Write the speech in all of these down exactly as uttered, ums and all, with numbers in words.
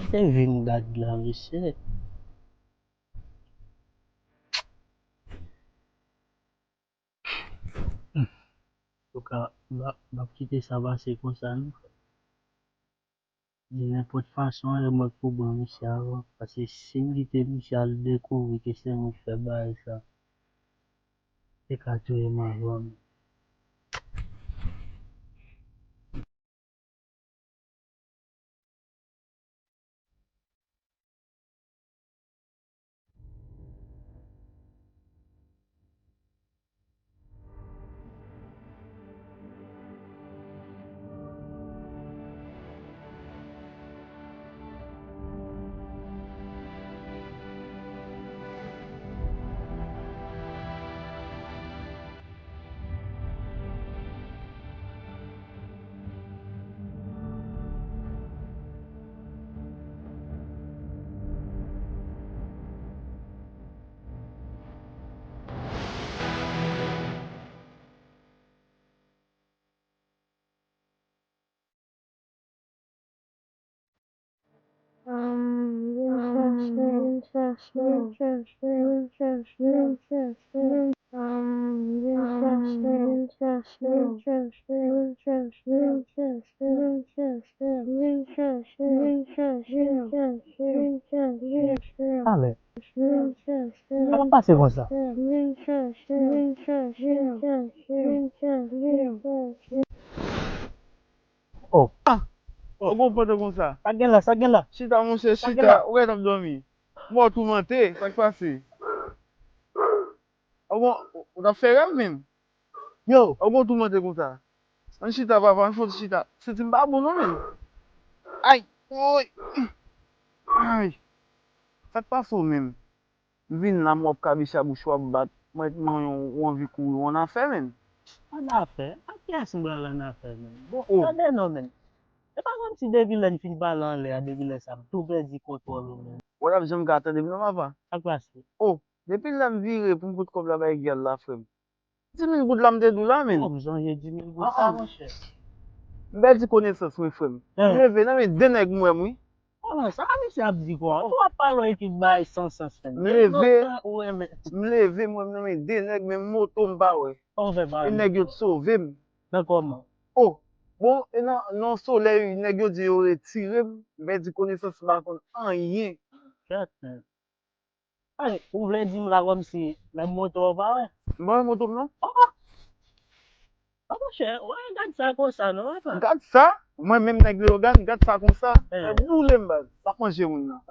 Se vin gad la, mesye. Antouka, m ap, m ap kite sa pase konsa, non. Di nenpòt fason, e mwen k pou pran misye avan. Paske si m kite misye al dekouvri ke se mwen k fè bagay sa, li ka touye m avan. Talè. Sa pa pase konsa. Oh. Ah! Ou gon pwoblèm konsa? Sa gen la, sa gen la? Chita, monchè, chita. Ou gentan ap dòmi. Mò toumante, sa k pase? Ou gon, ou t ap fè rèv menm? Yo! Ou gon toumante konsa? Ann chita, papa, ann fon chita. Santi m pa bon non, menm. Ay! Woy! Ay! Sa k pase w menm? M vin la, m wè w ap kabicha bouch ou ap bat. Mwen, mwen, ou anvi kouri, ou annafè menm. Annafè? A kiyès m pral annafè menm? Bon, tande non menm. E pa kòmsi depi lè n fin pale anlè a, depi lè sa, m tou pèdi kontwòl ou menm. Ou t ap janm ka tande m non, papa? Sa k pase? Oh, depi lè m vire pou m pot kòb la bay gyal la, frè m. Di mil goud la m te di w la, menm. Oh, m sonje di mil goud sa, monchè. M pèdi konesans mwen, frè m. M leve nan men de nèg m wè m, wi. Kòman sa misye ap di kwa? Ou ap pale yon ekip bagay san sans, frè m. M leve, m leve, m wè m nan men de nèg, menm moto m pa wè. E nèg yo t sove m. Nan kòman? Oh, bon, e nan, nan solèy, nèg yo di yo retire m, m pèdi konesans, m pa konn anyen. Kèt, men. Ay, ou vle di m la kòmsi menm moto a w pa wè? M pa wè moto m non. Oh! Oh, monchè, wè, gad sa konsa non, papa. Gad sa? Mwen menm nèg Leyogàn, gad sa konsa. Eh. Fè boule m baz. M ap manje moun nan.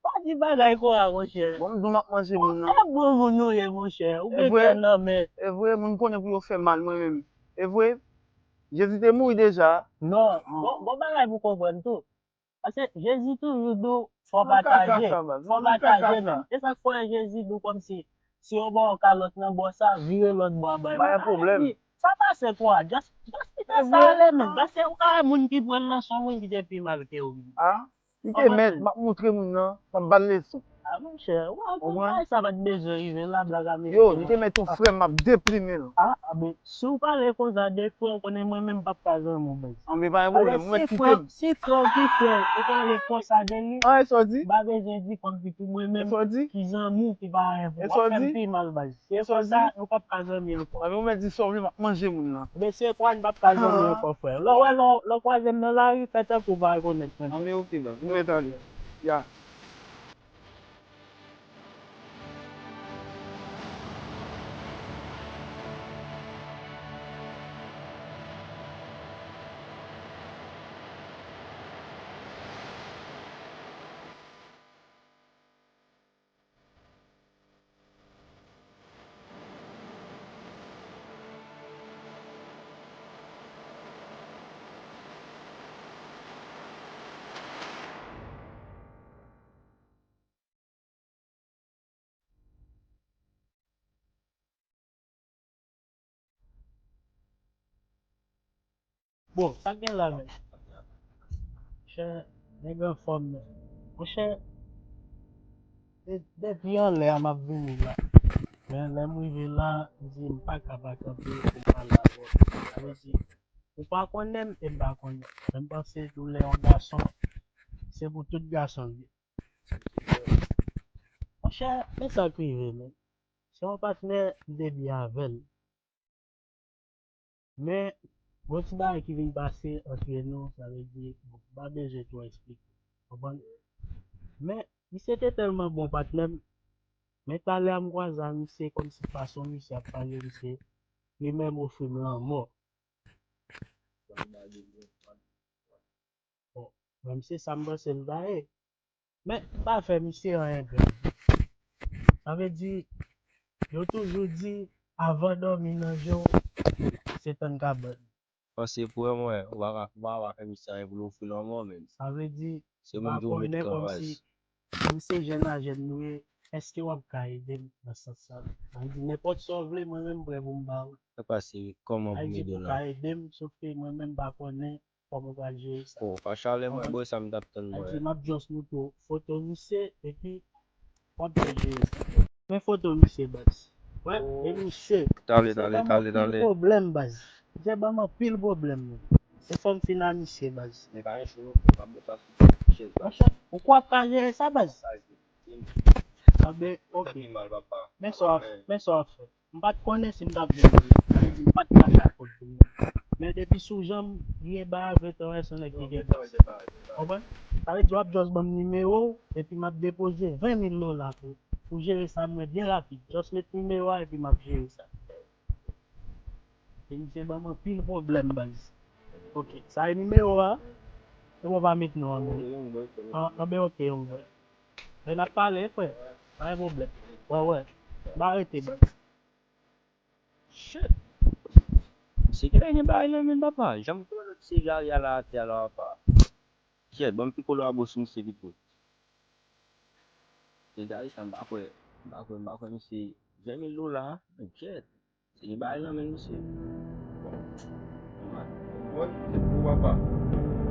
Pa di bagay konsa, monchè. Bon, m di w m ap manje moun nan. E bon moun ou ye, monchè. Ou gen kè nan men. E vre, moun konnen pou yo fè mal mwen menm. E vre, Jezi te mouri deja. Non, bon, bon bagay pou konprann tou. Paske Jezi toujou di w, fò pataje. Fò pataje menm. E sa k fè Jezi di w kòmsi, si yo ba w kalòt nan bò sa, vire lòt bò a bay mwen. Pa gen pwoblèm. Sa pase kwa? Just, just kite sa ale menm. Paske ou ka wè moun ki pran l nan se yon moun ki te pi mal ke ou menm. Ah, li te mèt, m ap montre moun nan, m ap ba l leson. Ah, monchè, ou wè tout bagay sa pa t bezwen rive la, blaga mesye. Yo, li te mèt yon frè m, m ap deplimen l. Ah, ah, men, si w pale konsa de frè w, konnen mwen menm m p ap ka zanmi w, baz. Anben, pa gen pwoblèm, ou mèt kite m. Si frè w ki frè w, ou pale konsa de li, m pa bezwen di kòmsi pou mwen menm ki zanmi w ki pa renmen w, w ap fè m pi mal, baz. Se konsa, nou p ap ka zanmi ankò. Anben, ou mèt di sa w vle, m ap manje moun nan. Mesye, kwa n p ap ka zanmi ankò, frè. Lè w wè, lè w, lè w kwaze m nan lari, fè tankou w pa rekonèt mwen. Anben, oke, baz. Nou mèt ale. Ya. Bon, sa k gen la menm? Monchè, nèg anfòm menm. Monchè, de-, depi anlè a m ap vini la. Men lè m rive la, m di m pa ka pa kanpe pou m pale avè w. Sa vle di, ou pa konnen m e m pa konnen w. Men m panse tou lè yon gason Se pou tout gason l ye. Monchè, men sa k rive, men. Se yon patnè m te byen avè l. Men, gon ti bagay ki vin pase antre nou, sa vle di, bon, m pa bezwen twò eksplike. Konprann? Men, misye te tèlman bon patnè m, men talè a m kwaze a misye, kòmsi fason misye ap pale, misye, li menm ofri m lanmò. Bon, menm se sa m panse l ta ye. Men, m pa fè misye anyen, bro. Sa vle di, yo toujou di, avan dòmi nan je w, se tann kabann. Panse pou mwen, ou pa ka, ou pa ka fè misye anyen pou l ofri lanmò, men. Sa vle di, se ou menm ki pou mete kanvas. Kòm se jèn a jèn nou ye, èske w ap ka ede m nan sans sa? Sa vle di, nenpòt sa w vle, mwen menm, m prè pou m ba ou. Sa pase, kòman pou m ede w la? Sa vle di, ou ka ede m, sof ke mwen menm, m pa konnen kòman w pral jere sa. Oh, pa chale mwen, bro, sa m t ap tann mwen. Sa vle di, m ap just montre w foto misye, epi w ap byen jere sa. Men foto misye, baz. Wè, e misye. Tale, tale, tale, tale. Misye ban m anpil pwoblèm, baz. Misye ban m anpil pwoblèm, men. Se fò m fin a misye, baz. Men pa yon chou, non. Pa bon, pa sou chèz, baz. Monchè, ou kwè w ap ka jere sa, baz? Sa, se, se, ah ben, ok. Sa pi mal, papa. Men sa w ap, men sa w ap fè. M pa t konnen si m t ap jwenn li. Sa vle di m pa t ka fè akòd pou mwen. Men depi sou jan m ye ba avè travèse yon nèg ki gen gas. Konprann? Sa vle di w ap just ban m nimewo w, epi m ap depoze ven mil dola pou, pou jere sa mwen byen rapid. Just met nimewo a epi m ap jere sa. E misye ban m anpil pwoblèm, baz. Ok, sa e nimewo a. E bon, pa met non an, men. An, anben, ok, yon bò. Men n ap pale, frè. Pa gen pwoblèm. Wè, wè. M pa rete, baz. Shit. Se ki gen bagay nan men papa. Janm pran lòt se gari a la atè a la, papa. Kyèt, ban m piko lwa bous misye pito. Se gari sa, m pa kwè. M pa kwè, m pa kwè misye. Ven mil dola, men kyèt. Se gen bagay nan men misye. Bon. Bon, se pou papa.